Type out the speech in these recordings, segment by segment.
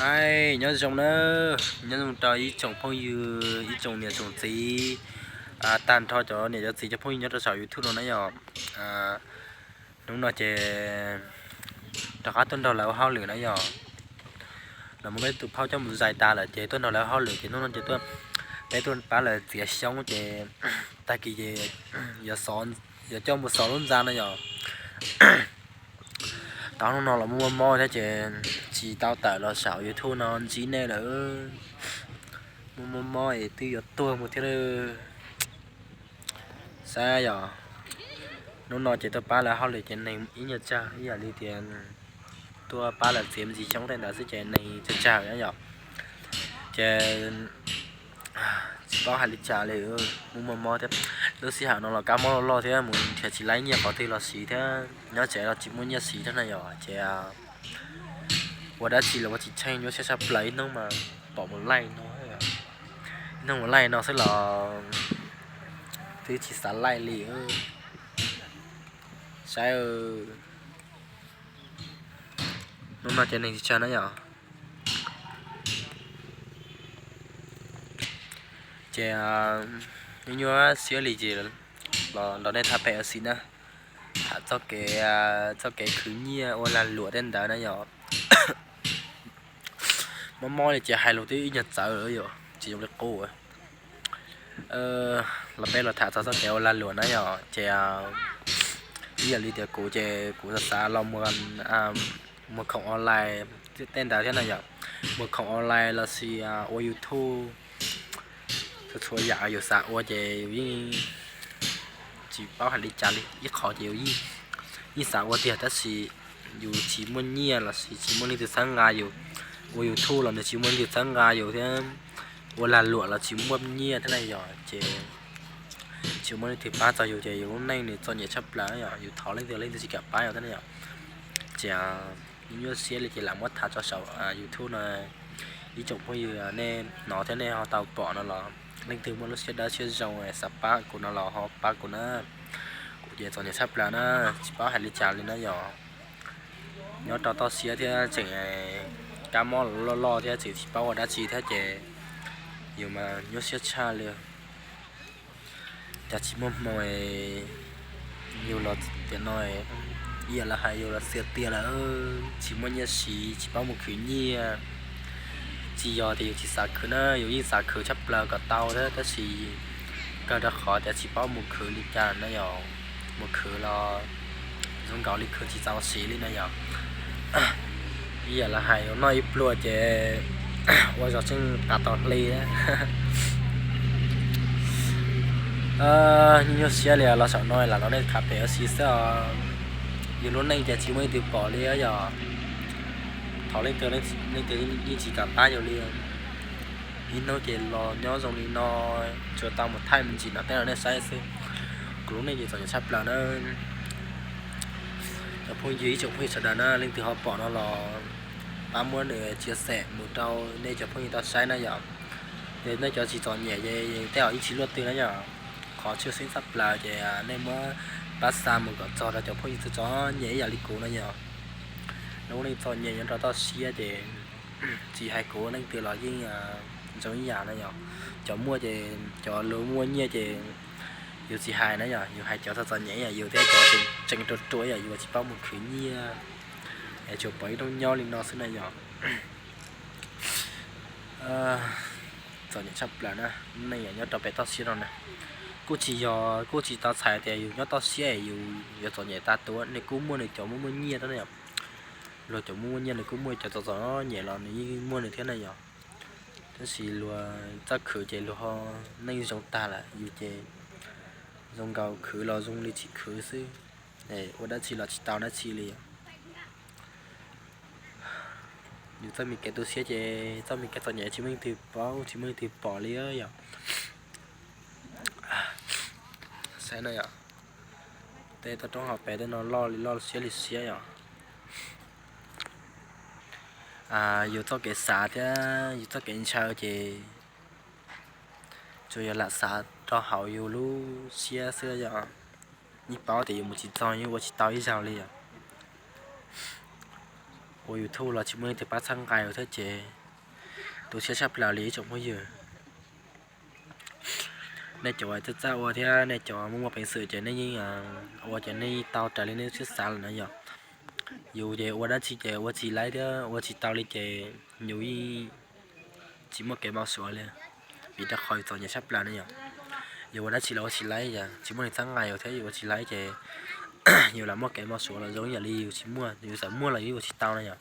Aib, nyob zoo na, nyob zoo rau ib tsoom phooj ywg, ib tsoom niam tsoom txiv, tag nrho cov niam cov txiv cov phooj ywg nyob rau saum YouTube no na yom. Hnub no ces rov qab tuaj nrog lawv ua hauj lwm na yom. Lawv muab peb tus phauj coj mus zais tas lawm ces tuaj nrog lawv ua hauj lwm ces hnub no ces tuaj, peb tuaj pab lawv txiav xyoob ces tag kis ces yuav coj mus xov lub ntxa na yom. Tau hnub no los muaj muaj mob thiab ces tsis tau tawm los saum YouTube no ntsib nej lawm. Muaj muaj mob es twb yuav tuag mus thiab lawm. Saib yom, hnub no ces tuaj pab lawv hauj lwm ces neeg ib nyuag tsawg ib yam li tias tuaj pab lawv txiav me ntsis xyoob tej ntawd xwb ces neeg tsawg tsawg na yom. Ces tsis paub hais li cas li, muaj muaj mob thiab. Lub sij hawm no los kab mob loj loj thiab mus nrhiav tsis laib nyiaj qhov twg los siv thiab, nyob tsev los tsis muaj nyiaj siv thiab na yom. Ces ua dab tsi los ua tsis tsheej, nyuaj siab tshaj plaws, ib hnub mas pom mus laij no, ib hnub mus laij no xwb los twb tsis xav laij li. Saib, hnub no ces neeg tsis tsawg na yom. Ces nyuaj nyuaj siab li ces los nrog nej tham pem ua si na, tham txoj kev, txoj kev khwv nyiaj ua lag luam tej ntawd na yom. Mob mob li ces hais lus twb ib nyuag txawv lawm yom, tsis zoo li qub. Los peb los tham txog txoj kev ua lag luam na yom, ces ib yam li tias kuv ces kuv xav xav los mus khoom online tej ntawd thiab na yom, mus khoom online los sis ua YouTube. Txhua txhua yam yus xav ua ces yus yeej tsis paub hais li cas li, ib qho ces yus yeej xav ua tiag tab sis yus tsis muaj nyiaj los sis tsis muaj leej twg txhawb nqa yus. Ua YouTube los nws tsis muaj leej twg txhawb nqa yus thiab, ua lag luam los tsis muaj nyiaj thiab na yom, ces tsis muaj leej twg pab txog yus ces yus lub neej nws txom nyem tshaj plaws yom, yus thov leej twg leej twg tsis kam pab yus thiab na yom. Ces nyuaj siab li ces lam muab tham tso saum YouTube no, ib tsoom phooj ywg nej hnov thiab nej ho tau pom no los leej twg muaj lub siab dawb siab zoo xav pab kuv no los ho pab kuv na. Kuv ces txom nyem tshaj plaws na, tsis paub hais li cas li na yom. Nyob rau toj siab thiab tseem kab mob loj loj thiab tseem tsis paub ua dab tsi thiab ces yus mas nyuaj siab tshaj li. Cas tsis muaj hmoo, yus los tiam no ib yam li hais yus los xiam tiag lawm, tsis muaj nyiaj siv, tsis paub mus khwv nyiaj. Tsis yog tias yus tsis xav khwv na, yus yeej xav khwv tshaj plaws kom tau thiab tab sis kawg rau qhov tias tsis paub mus khwv li cas na yom. Mus khwv los zoo nkaus li khwv tsis txaus siv li na yom. Ib yam li hais yus noj ib pluag ces ua zog tseem tas tau hli. Nyuaj siab li los saum no lam los nej tham pem ua si xwb os. Yus lub neej ces tsis muaj leej twg pom li yom. Thov leej twg leej twg yeej tsis kam pab yus li. Ib hnub ces los nyob zoo li no, tsuas tau mus thaij me ntsis no tej no nej saib xwb. Kuv lub neej ces txom nyem tshaj plaws na. Cov phooj ywg ib tsoom phooj ywg sawv daws na, leej twg ho pom no los pab muab nws chia sẻ mus rau nej cov phooj ywg tau saib na yom. Yog nej cov tsis txom nyem ces tej zaum yeej tsis luaj twg na yom. Qhov tshwj xeeb tshaj plaws ces nej muab pab xa mus kom txog rau cov phooj ywg txom nyem ib yam li kuv na yom. Lub neej txom nyem nyob rau toj siab ces tsis hais kuv leej twg los yeej zoo ib yam na yom. Cov muaj ces cov luag muaj nyiaj ces yus tsis hais na yom, yus hais cov txom txom nyem ib yam yus thiab cov tseem ruam ruam ib yam yus tsis paub mus khwv nyiaj es tsuas pom ib rooj nyob li no xwb na yom. Txom nyem tshaj plaws na, neej yam nyob rau pem toj siab no na. Kuj tsis yog, kuj tsis tau txhais tias yus nyob toj siab yus yuav txom nyem tas tuaj, nws kuj muaj nws cov muaj muaj nyiaj thiab na yom. Luag cov muaj muaj nyiaj nws kuj muaj cov txom txom nyem los nws yeej muaj nws thiab na yom. Tab sis luag txoj khwv ces luag ho neej zoo tag lawm, yus ces zoo nkaus khwv los zoo li tsis khwv xwb, ua dab tsi los tsis tau dab tsi li. Yus txoj me kev tu siab ces txoj me kev txom nyem tsis muaj leej twg paub tsis muaj leej twg pom li yom. Saib no yom, tej toj roob hauv pes tej no loj li loj siab li siab yom. Yus txoj kev xav thiab yus txoj kev ntshaw ces tsuas yog lam xav rau hauv yus lub siab xwb yom. Yeej paub tias yus mus tsis txog yeej ua tsis tau ib zaug li yom. ua YouTube los tsis muaj leej twg pab txhawb nqa thiab ces tu siab tshaj plaws li ib tsoom phooj ywg. Nej cov uas txawj txawj ua thiab nej cov muaj muaj peev xwm ces nej yeej ua ces nej yeej tau raws li nej lub siab xav lawm na yom. Yus ces ua dab tsi ces ua tsis laib thiab ua tsis tau li ces yus yeej tsis muaj kev npau suav li, vim rau qhov yus txom nyem tshaj plaws na yom. Yus ua dab tsi los ua tsis laib, tsis muaj neeg txhawb nqa yus thiab yus ua tsis laib ces yus lam muaj kev npau suav los zoo ib yam li yus tsis muaj, yus txawm muaj los yus ua tsis tau na yom.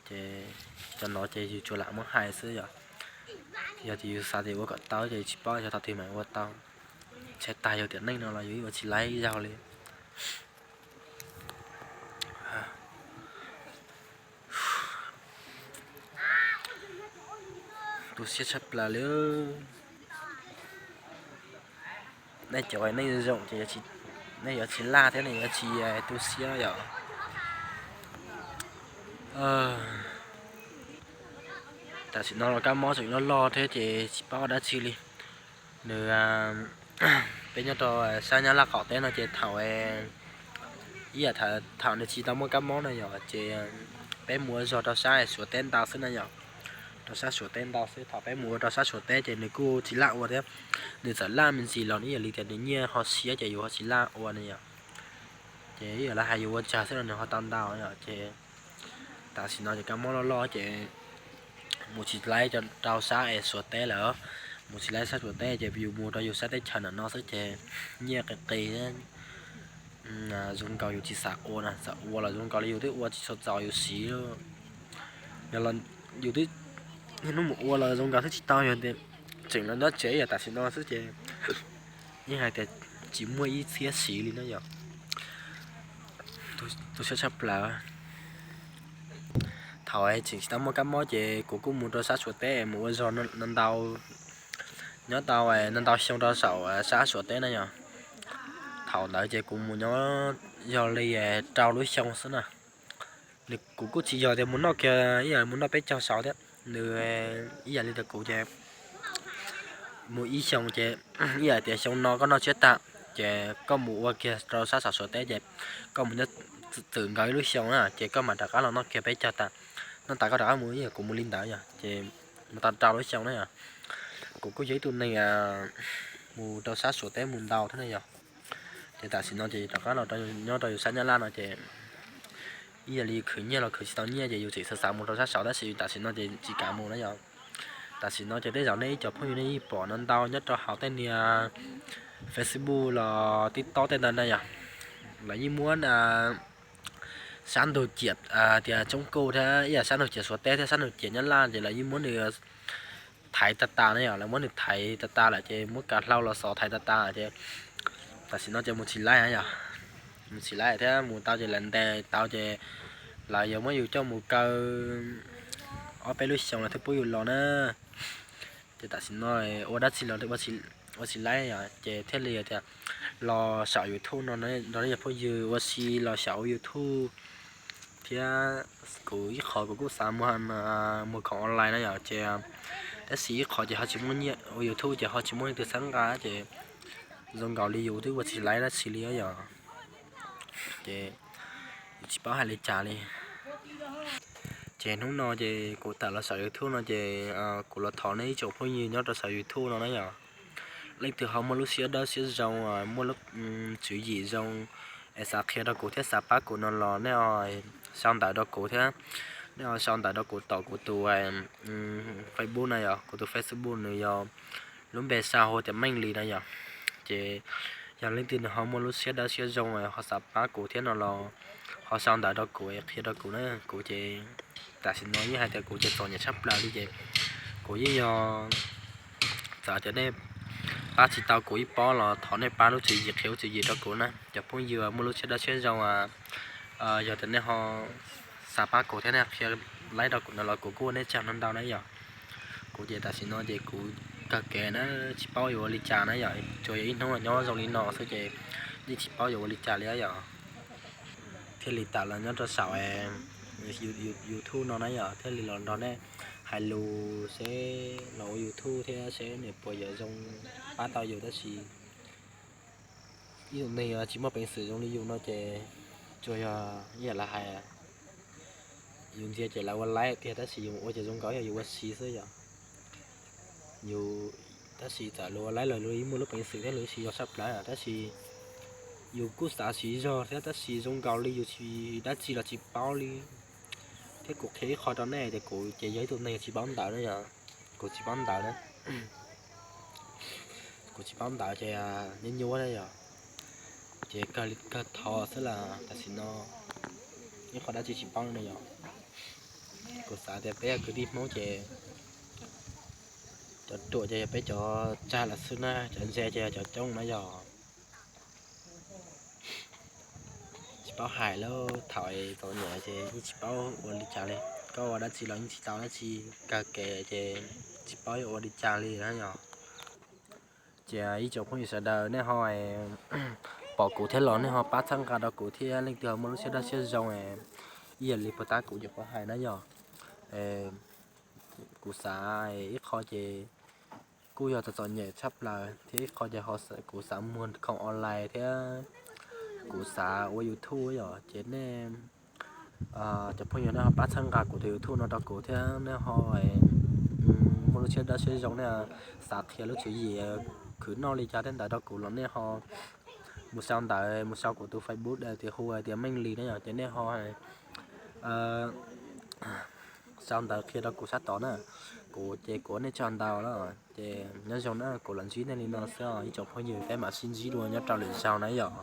Ces cov no ces yus tsuas lam muab hais xwb yom. Yog tias yus xav tias ua kom tau ces tsis paub xyov thaum twg mam ua tau. Ntshai tag yus tiam neej no los yus ua tsis laib zaug li. Tu siab tshaj plaws li. Nej cov neej zoo ces nej yuav tsis laj thiab nej yuav tsis tu siab yom. Tam sim no los kab mob tseem loj loj thiab ces tsis paub dab tsi li. Nws, peb nyob rau sab Nyab Laj qaum teb no ces thaum, ib yam thaum nws tsis tau muaj kab mob na yom ces peb mus ua zog rau sab Suav teb ntau xwb na yom. Rau sab Suav teb ntau xwb, thaum peb mus ua rau sab Suav teb ces nws kuj tsis laj ua thiab. Nws txawm laj me ntsis los ib yam li tias nws nyiaj ho siab ces yus ho tsis laj ua na yom. Ces ib yam li hais yus ua tsawg xwb los nws ho tau ntau yom ces tam sim no ces kab mob loj loj ces mus tsis laib rau sab es Suav teb lawm. Mus tsis laib sab Suav teb ces yus mus rau yus sab teb chaws ntawm no xwb ces nyiaj qis qis, zoo nkaus yus tsis xav ua na, xav ua los zoo nkaus li yus twb ua tsis txaus yus siv. Yog los yus twb niaj hnub mus ua los zoo nkaus twb tsis tau, yog tias tseem los nyob tsev yog tam sim no xwb ces yeej hais tias tsis muaj ib txhiab siv li na yom. Tu siab tshaj plaws. Thaum tseem tsis tau muaj kab mob ces kuv kuj mus rau sab Suav teb mus ua zog no ntau, nyob tau no ntau xyoo rau saum sab Suav teb na yom. Thaum ntawd ces kuv mus nyob yog li rau lub xyoo xwb na. Nws kuv kuj tsis yog tias mus noj kiag ib yam mus noj peb caug saud thiab, nws ib yam li tias kuv ces mus ib xyoo ces ib yam tias xyoo no koj noj tsiab tag ces koj mus ua kiag rau sab saum Suav teb ces koj mus nyob txwm nkaus ib lub xyoo na ces koj mam rov qab los noj kiag peb caug tag, noj tas koj rov qab mus, ib yam kuv mus li ntawd yog ces mus tau rau lub xyoo na yom. Kuv kuj yog ib tug neeg mus rau sab Suav teb mus ntau thiab na yom. Ces tam sim no ces rov qab los nyob rau yus sab Nyab Laj no ces ib yam li khwv nyiaj los khwv tsis tau nyiaj ces yus tseem xav xav mus rau sab saud tab sis tam sim no ces tsis kam mus na yom. Tam sim no ces tej zaum nej ib co phooj ywg nej yeej pom no ntau nyob rau hauv tej niag Facebook los TikTok tej ntawd na yom. Lawv yeej muab sab ntug ciam tias Tsoob Kuj thiab ib yam sab ntug ciam Suav teb thiab sab ntug ciam Nyab Laj ces lawv yeej muab nws thaiv tas tas na yom, lawv muab nws thaiv tas tas lawm ces muab kav hlau los xov thaiv tas tas lawm ces tam sim no ces mus tsis laib yom. Mus tsis laib thiab mus tau ces lawv ntes tau ces lawv yuav muab yus coj mus kaw ob peb lub xyoo lawv thiaj pub yus los na. Ces tam sim no ua dab tsi los ua tsis laib yom ces thiaj li tias los saum YouTube no nrog nej cov phooj ywg ua si los saum ua YouTube thiab. Kuv ib qho kuv kuj xav mus, mus khoom online na yom ces tab sis ib qho ces ho tsis muaj nyiaj, ua YouTube ces ho tsis muaj leej twg txhawb nqa ces zoo nkaus li yus twb ua tsis laib dab tsi li yom. Ces tsis paub hais li cas li. Ces hnub no ces kuv tawm los saum YouTube no ces kuv los thov nej ib tsoom phooj ywg nyob rau saum YouTube no na yom, leej twg ho muaj lub siab dawb siab zoo, muaj lub tswv yim zoo es xav qhia rau kuv thiab xav pab kuv no los nej sau ntawv rau kuv thiab. Nej ho sau ntawv rau kuv tom kuv tus Facebook na yom, kuv tus Facebook nws yog lub npe sau hu tias Meej Lis na yom. Ces yog leej twg nws ho muaj lub siab dawb siab zoo ho xav pab kuv thiab no los ho sau ntawv rau kuv qhia rau kuv na. Kuv ces tam sim no yeej hais tias kuv ces txom nyem tshaj plaws li ces kuv yeej yog txawm tias nej pab tsis tau kuv ib pob los thov nej pab lub tswv yim qhia lub tswv yim rau kuv na cov phooj ywg muaj lub siab dawb siab zoo. Yog tias nej ho xav pab kuv thiab nej qhia laib rau kuv no los kuv kuj ua nej tsaug ntau ntau na yom. Kuv ces tam sim no ces kuv kawg kev na, tsis paub yuav ua li cas na yom, tsuas yog ib hnub nyob zoo li no xwb ces yeej tsis paub yuav ua li cas li yom. Thiaj li tawm los nyob rau saum YouTube no na yom, thiaj li los nrog nej hais lus seb los ua YouTube thiab seb nws puas yuav zoo pab tau yus tab sis ib tug neeg tsis muaj peev xwm zoo li yus no ces tsuas yog ib yam li hais Yus ntxias ces lawv ua laib tiag tab sis yus ua ces zoo nkaus yog yus ua si xwb yom. Yus, tab sis txawm luag ua laib los luag yeej muaj lub peev xwm thiab luag yeej siv zog tshaj plaws, tab sis yus kuj xav siv zog thiab tab sis zoo nkaus li yus tsis, dab tsi los tsis paub li. Thiab kuv qhia ib qho rau nej tias kuv ces yog ib tug neeg tsis paub ntawv na yom, kuv tsis paub ntawv na. Kuv tsis paub ntawv ces nyuaj nyuaj na yom, ces kawg li kawg thov xwb las tam sim no ib qho dab tsi tsis paub na yom. Kuv xav tias peb yog kwv tij Hmoob ces cov ruam ces yog peb cov tsag lawm xwb na, cov ntse ces yog cov coob na yom. Tsis paub hais lawm, thaum txom nyem ces yeej tsis paub ua li cas li, koj ua dab tsi los yeej tsis tau dab tsi, kawg kev ces tsis paub yuav ua li cas li na yom. Ces ib tsoom phooj ywg sawv daws nej ho pom kuv thiab los nej ho pab txhawb nqa rau kuv thiab, leej twg ho muaj lub siab dawb siab zoo ib yam li puag ta kuv cov pab hais na yog. Kuv xav ib qho ces kuj yog txom txom nyem tshaj plaws thiab ib qho ces kuv xav muag khoom online thiab kuv xav ua YouTube yom, ces nej cov phooj ywg nej ho pab txhawb nqa kuv tus YouTube no rau kuv thiab nej ho muaj lub siab dawb siab zoo nej xav qhia lub tswv yim khwv noj li cas tej ntawd rau kuv los nej ho mus sau ntawv, mus sau kuv tus Facebook tias hu tias Meej Lis na yom, ces nej ho sau ntawv qhia rau kuv sab tod na. Kuv ces kuv ua nej tsaug ntau na, ces nyob zoo na, kuv los ntsib nej li no xwb os ib tsoom phooj ywg, peb mam sib ntsib dua nyob rau lwm zaug na yom.